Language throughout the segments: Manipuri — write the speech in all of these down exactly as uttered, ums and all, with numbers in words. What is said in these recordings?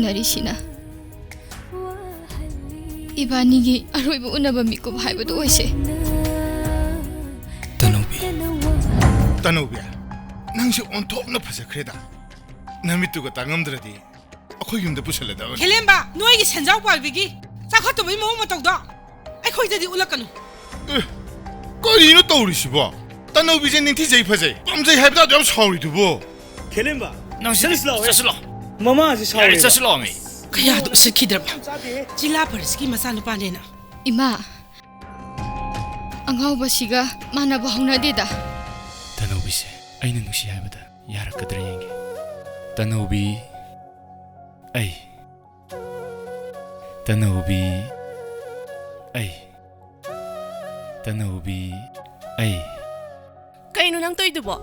ꯋꯥꯔꯤꯁꯤꯅ ꯏꯕꯥꯅꯤꯒꯤ ꯑꯔꯣꯏꯕ ꯎꯅꯕ ꯃꯤꯀꯨꯞ ꯍꯥꯏꯕꯗꯨ ꯑꯣꯏꯁꯦ꯫ ꯇꯅꯧꯕꯤ꯫ ꯇꯅꯧꯕꯤ, ꯅꯪꯁꯦ ꯑꯣꯟꯊꯣꯛꯅ ꯐꯖꯈ꯭ꯔꯦꯗ꯫ ꯅꯃꯤꯠꯇꯨꯒ ꯇꯥꯡꯉꯝꯗ꯭ꯔꯗꯤ ꯑꯩꯈꯣꯏ ꯌꯨꯝꯗ ꯄꯨꯁꯜꯂꯗꯕꯅꯤ꯫ ꯈꯦꯂꯦꯝꯕ, ꯅꯣꯏꯒꯤ ꯁꯦꯟꯖꯥꯎ ꯄꯥꯏꯕꯤꯒꯤ ꯆꯥꯎꯈꯠꯇꯕꯒꯤ ꯃꯑꯣꯡ ꯃꯇꯧꯗꯣ ꯑꯩꯈꯣꯏꯗꯗꯤ ꯎꯠꯂꯛꯀꯅꯨ꯫ ꯑꯦ, ꯀꯔꯤꯅꯣ ꯇꯧꯔꯤꯁꯤꯕꯣ? ꯇꯅꯧꯕꯤꯁꯦ ꯅꯤꯡꯊꯤꯖꯩ ꯐꯖꯩ, ꯄꯥꯝꯖꯩ ꯍꯥꯏꯕꯗ ꯑꯗꯨ ꯌꯥꯝ ꯁꯥꯎꯔꯤꯗꯨꯕꯣ? ꯈꯦꯂꯦꯝꯕ, ꯅꯪ ꯁꯤ ꯆꯠꯂꯁꯤ ꯂꯥꯛꯑꯣ꯫ ꯆꯠꯁꯤ ꯂꯥꯛꯑꯣ꯫ ꯃꯃꯥꯁꯤ ꯁꯥꯎꯔꯦ꯫ ꯌꯥꯔꯦ, ꯆꯠꯁꯤ ꯂꯥꯛꯑꯣꯃꯤ꯫ ꯀꯌꯥꯗ ꯎꯁꯤꯠꯈꯤꯗ꯭ꯔꯕ? ꯖꯤꯂꯥ ꯄꯔꯤꯁꯀꯤ ꯃꯆꯥꯅꯨꯄꯥꯅꯦꯅ꯫ ꯏꯃꯥ, ꯑꯉꯥꯎꯕꯁꯤꯒ ꯃꯥꯟꯅꯕ ꯍꯧꯅꯗꯦꯗ꯫ ꯇꯅꯧꯕꯤꯁꯦ ꯑꯩꯅ ꯅꯨꯡꯁꯤ ꯍꯥꯏꯕꯗ ꯌꯥꯔꯛꯀꯗ꯭ꯔꯥ ꯌꯦꯡꯒꯦ꯫ ꯇꯅꯧꯕꯤ, ꯑꯩ꯫ ꯇꯅꯧꯕꯤ, ꯑꯩ꯫ ꯇꯅꯧꯕꯤ, ꯑꯩ꯫ ꯀꯩꯅꯣ ꯅꯪ ꯇꯧꯏꯗꯨꯕꯣ?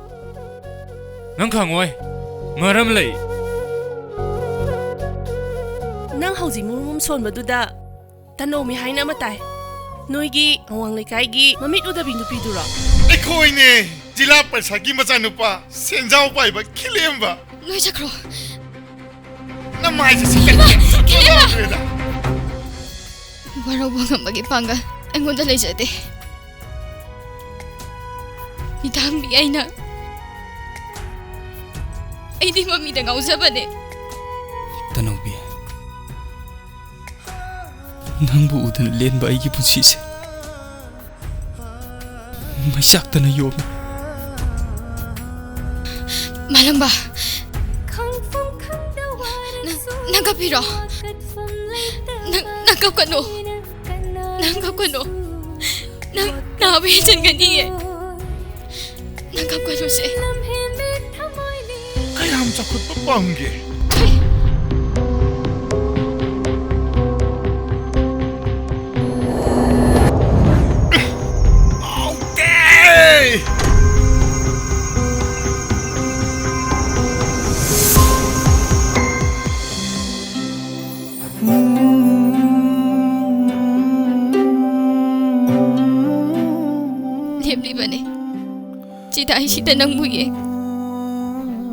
ꯅꯪ ꯈꯪꯉꯣꯏ꯫ ꯃꯔꯝ ꯂꯩ꯫ ꯅꯪ ꯍꯧꯖꯤꯛ ꯃꯨꯝ ꯃꯨꯝ ꯁꯣꯟꯕꯗꯨꯗ ꯇꯅꯧꯃꯤ ꯍꯥꯏꯅ ꯑꯃ ꯇꯥꯏ꯫ ꯅꯣꯏꯒꯤ ꯑꯋꯥꯡ ꯂꯩꯀꯥꯏꯒꯤ ꯃꯃꯤꯠ ꯎꯗꯕꯤ ꯅꯨꯄꯤꯗꯨꯔꯣ? ꯑꯩꯈꯣꯏꯅꯦ, ꯖꯤꯂꯥ ꯄꯔꯤꯁꯠꯀꯤ ꯃꯆꯥꯅꯨꯄꯥ, ꯁꯦꯟꯖꯥꯎ ꯄꯥꯏꯕ ꯈꯤꯂꯦꯝꯕ꯫ ꯂꯣꯏ ꯆꯠꯈ꯭ꯔꯣ꯫ ꯅꯃꯥꯏꯁꯦ ꯁꯤꯠꯇ ꯈꯤꯂꯦꯝꯕ! ꯂꯣꯏꯔꯦꯗ꯫ ꯋꯥꯔꯧꯕ ꯉꯝꯕꯒꯤ ꯄꯥꯡꯒꯜ ꯑꯩꯉꯣꯟꯗ ꯂꯩꯖꯗꯦ꯫ ꯃꯤꯇꯥꯡꯕꯤ ꯑꯩꯅ, ꯑꯩꯗꯤ ꯃꯃꯤꯗ ꯉꯥꯎꯖꯕꯅꯦ꯫ ꯇꯅꯧꯕꯤ, ꯅꯪꯕꯨ ꯎꯗꯅ ꯂꯦꯟꯕ ꯑꯩꯒꯤ ꯄꯨꯟꯁꯤꯁꯦ ꯃꯩꯆꯥꯛꯇꯅ ꯌꯣꯝꯃꯤ꯫ ꯃꯥꯂꯪꯕ, ꯅꯪ, ꯅꯪ ꯀꯞꯄꯤꯔꯣ? ꯅꯪ, ꯅꯪ ꯀꯞꯀꯅꯨ꯫ ꯅꯪ ꯀꯞꯀꯅꯨ꯫ ꯅꯪ ꯅꯥꯕ ꯍꯦꯟꯖꯤꯟꯒꯅꯤꯌꯦ꯫ ꯅꯪ ꯀꯞꯀꯅꯨꯁꯦ꯫ ꯀꯌꯥꯝ ꯆꯥꯎꯈꯠꯄ ꯄꯥꯝꯒꯦ? ꯍꯥꯎꯇꯦ! ꯂꯦꯞꯂꯤꯕꯅꯦ꯫ ꯆꯤꯗꯥꯏꯁꯤꯗ ꯅꯪꯕꯨ ꯌꯦꯡ꯫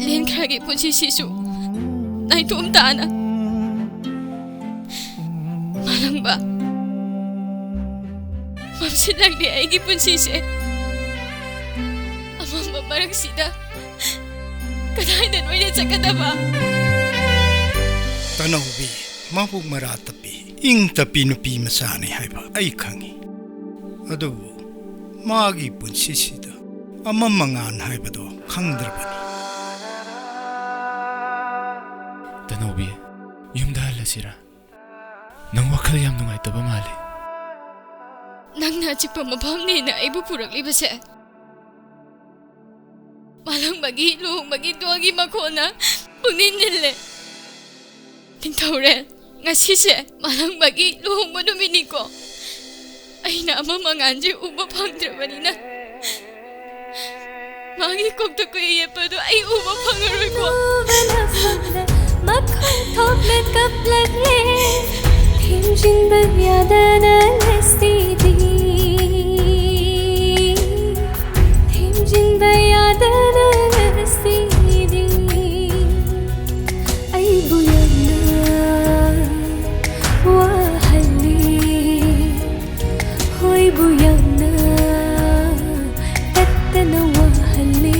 ꯂꯦꯟꯈ꯭ꯔꯒꯦ ꯄꯨꯟꯁꯤꯁꯤꯁꯨ ꯅꯥꯏꯇꯣꯝ ꯇꯥꯅ꯫ ꯃꯝꯁꯤꯜꯂꯛꯂꯦ ꯑꯩꯒꯤ ꯄꯨꯟꯁꯤꯁꯦ꯫ ꯑꯃꯝꯕ ꯃꯔꯛꯁꯤꯗ ꯀꯗꯥꯏꯗ ꯂꯣꯏꯅ ꯆꯠꯀꯗꯕ? ꯇꯅꯧꯕꯤ, ꯃꯕꯨꯛ ꯃꯔꯥ ꯇꯞꯄꯤ, ꯏꯪ ꯇꯞꯄꯤ ꯅꯨꯄꯤ ꯃꯆꯥꯅꯤ ꯍꯥꯏꯕ ꯑꯩ ꯈꯪꯏ꯫ ꯑꯗꯨꯕꯨ ꯃꯥꯒꯤ ꯄꯨꯟꯁꯤꯁꯤꯗ ꯑꯃꯝ ꯑꯉꯥꯟ ꯍꯥꯏꯕꯗꯣ ꯈꯪꯗ꯭ꯔꯕꯅꯤ꯫ ꯇꯅꯧꯕꯤ, ꯌꯨꯝꯗ ꯍꯜꯂꯁꯤꯔꯥ? ꯅꯪ ꯋꯥꯈꯜ ꯌꯥꯝ ꯅꯨꯡꯉꯥꯏꯇꯕ ꯃꯥꯜꯂꯤ꯫ ꯅꯪꯅ ꯑꯆꯤꯛꯄ ꯃꯐꯝꯅꯦꯅ ꯑꯩꯕꯨ ꯄꯨꯔꯛꯂꯤꯕꯁꯦ꯫ ꯃꯥꯂꯪꯕꯒꯤ ꯂꯨꯍꯣꯡꯕꯒꯤ ꯗꯣꯜꯒꯤ ꯃꯈꯣꯟꯅ ꯄꯨꯛꯅꯤꯡ ꯅꯤꯜꯂꯦ꯫ ꯅꯤꯡꯊꯧꯔꯦꯜ, ꯉꯁꯤꯁꯦ ꯃꯥꯂꯪꯕꯒꯤ ꯂꯨꯍꯣꯡꯕ ꯅꯨꯃꯤꯠꯅꯤꯀꯣ꯫ ꯑꯩꯅ ꯑꯃꯝ ꯑꯉꯥꯟꯁꯦ ꯎꯕ ꯐꯪꯗ꯭ꯔꯕꯅꯤꯅ, ꯃꯥꯒꯤ ꯀꯣꯛꯇ ꯀꯨꯏ ꯌꯦꯞꯄꯗꯣ ꯑꯩ ꯎꯕ ꯐꯪꯉꯔꯣꯏꯀꯣ꯫ ꯎꯕꯅ ꯐꯪꯗ ꯃꯈꯣꯡ ꯊꯣꯛꯅ ꯀꯞꯂꯛꯂꯦ꯫ ꯊꯦꯝꯖꯤꯟꯕ ꯌꯥꯗꯅ ꯉꯁꯤꯗꯤ, ꯊꯦꯝꯖꯤꯟꯕ ꯌꯥꯗꯅ ꯉꯁꯤꯗꯤ ꯑꯩꯕꯨ ꯌꯥꯝꯅ ꯋꯥꯍꯜꯂꯤ꯫ ꯍꯣꯏꯕꯨ ꯌꯥꯝꯅ ꯇꯠꯇꯅ ꯋꯥꯍꯜꯂꯤ꯫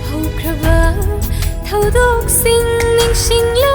ꯍꯧꯈ꯭ꯔꯕ ꯊꯧꯗꯣꯛꯁꯤꯡ ꯅꯤꯡꯁꯤꯡꯂꯦ꯫